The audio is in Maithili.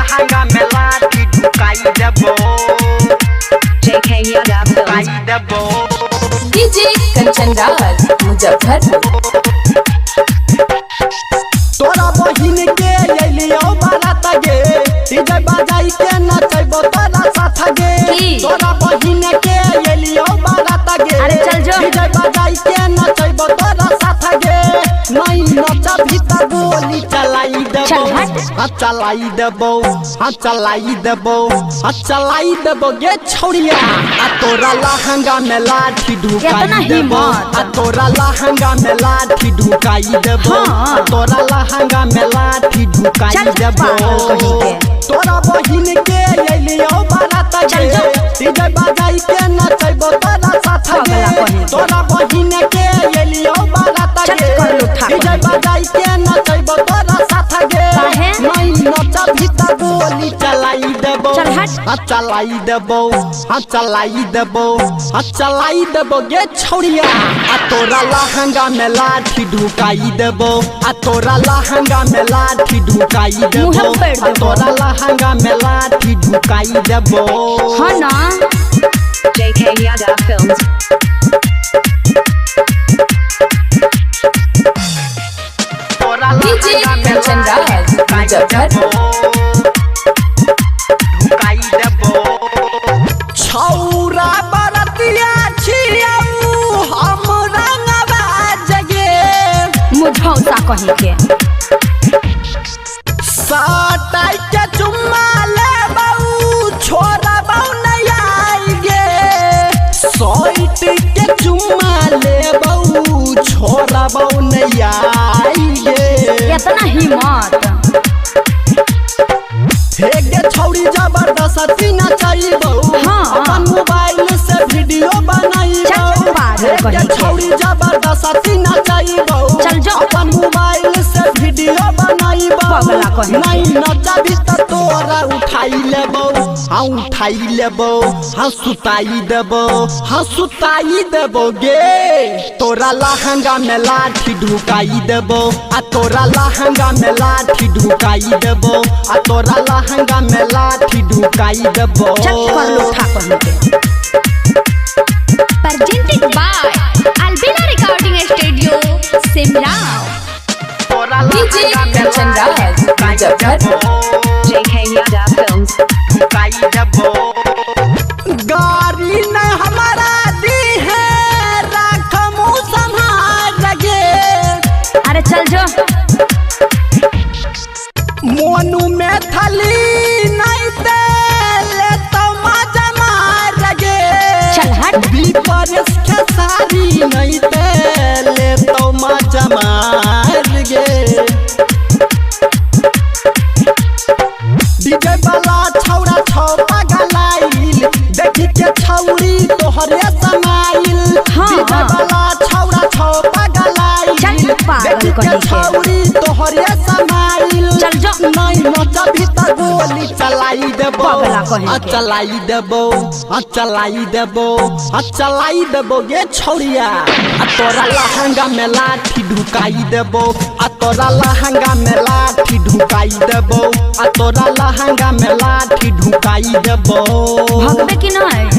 लहंगा में लाठी ढुकाई देबो। JK Yadav ढुकाई Films. देबो। डीजे कंचन राज मुजफ्फरपुर। तोरा बहिन के अलियो बारात गे, डीजे बजाई के नचैबो तोरा साथ गे। की? तोरा बहिन के अलियो बारात गे, अरे चल जो। डीजे बजाई के नचैबो तोरा साथ गे। नहीं नचबी त गोली चलाई देबो। चल हट। हाँ चलाई देबो, हाँ चलाई देबो, हाँ चलाई देबो गे छौड़िया। आ तोरा लहंगा में लाठी इतना ढुकाई देबो। हिम्मत। आ तोरा लहंगा में लाठी ढुकाई देबो। हाँ। आ तोरा लहंगा में लाठी ढुकाई चल देबो। पागल कहीं के। तोरा बहिन के अलियो बारात चल गे, जो। डीजे बजाई के नचैबो तोरा साथ पगला गे। कहीं के। तोरा बहिन के अलियो बारात चल गे, कर लूठा डीजे कहीं के। बजाई के नचैबो तोरा साथ गे। काहे? नहीं नचबी त गोली चलाई देबो। चल हट। हाँ चलाई देबो, हाँ चलाई देबो, हाँ चलाई देबो गे छौड़िया। आ तोरा लहंगा में लाठी ढुकाई देबो। आ तोरा लहंगा में लाठी ढुकाई देबो। मुँहे पेड़ आ देबो। तोरा लहंगा में लाठी ढुकाई देबो। हाँ ना। JK Yadav Films. तोरा डीजे लहंगा में कंचन लाठी राज ढुकाई मुजफ्फरपुर। देबो। ढुकाई देबो। छौरा बरतिया छियौ हम रंगवा जगे। मुझौसा कहीं के। सटाई के चुम्मा लेबौ छोड़बौ नहीं आई गे। सैट के चुम्मा लेबौ छोड़बौ नहीं आई गे। इतना हिम्मत। हे गे छौरी जबरदस्ती नचैबौ। हाँ। अपन मोबाइल से वीडियो बनैबौ। चल पागल हे गे कहीं के। छौरी जबरदस्ती नचैबौ। चल जो। अपन मोबाइल से वीडियो बनैबौ। पगला कहीं के। नहीं नचबी त तोरा उठाई लेबौ। हाँ उठाई लेबौ, हाँ सुताई देबौ, हाँ सुताई देबौ गे। तोरा लहंगा में लाठी ढुकाई देबौ। आ तोरा लहंगा में लाठी ढुकाई देबौ। आ तोरा लहंगा में लाठी ढुकाई देबौ। चल कर लूठा कहीं के। Presented by Albina Recording Studio, Simla. तोरा डीजे लहंगा में कंचन लाठी राज ढुकाई मुजफ्फरपुर। देबो। JK Yadav Films. ढुकाई देबो। गाड़ी न हमारा दी है राख मुँह संभाल गे। अरे चल जो। मोनू में थली नहीं ते ले तो मजा मार गे। चल हट। बीपरस के सारी नहीं ते ले तो मजा मार गे। डीजे वाला छौरा छौ पगलाइल, देखी के छौरी तोहरे समाइल। हाँ। डीजे वाला छौरा छौ पगलाइल, चल पागल देखी के कहीं के। छौरी तोहरे समाइल। चल जो। नहीं नचबी त गोली चलाई देबो। पगला कहीं आ के। चलाई देबो, आ चलाई देबो, आ चलाई देबो गे छौड़िया। आ तोरा लहंगा में लाठी ढुकाई देबो। आ तोरा लहंगा में लाठी ढुकाई देबो। आ तोरा लहंगा में लाठी ढुकाई देबो। भगबे कि नहीं।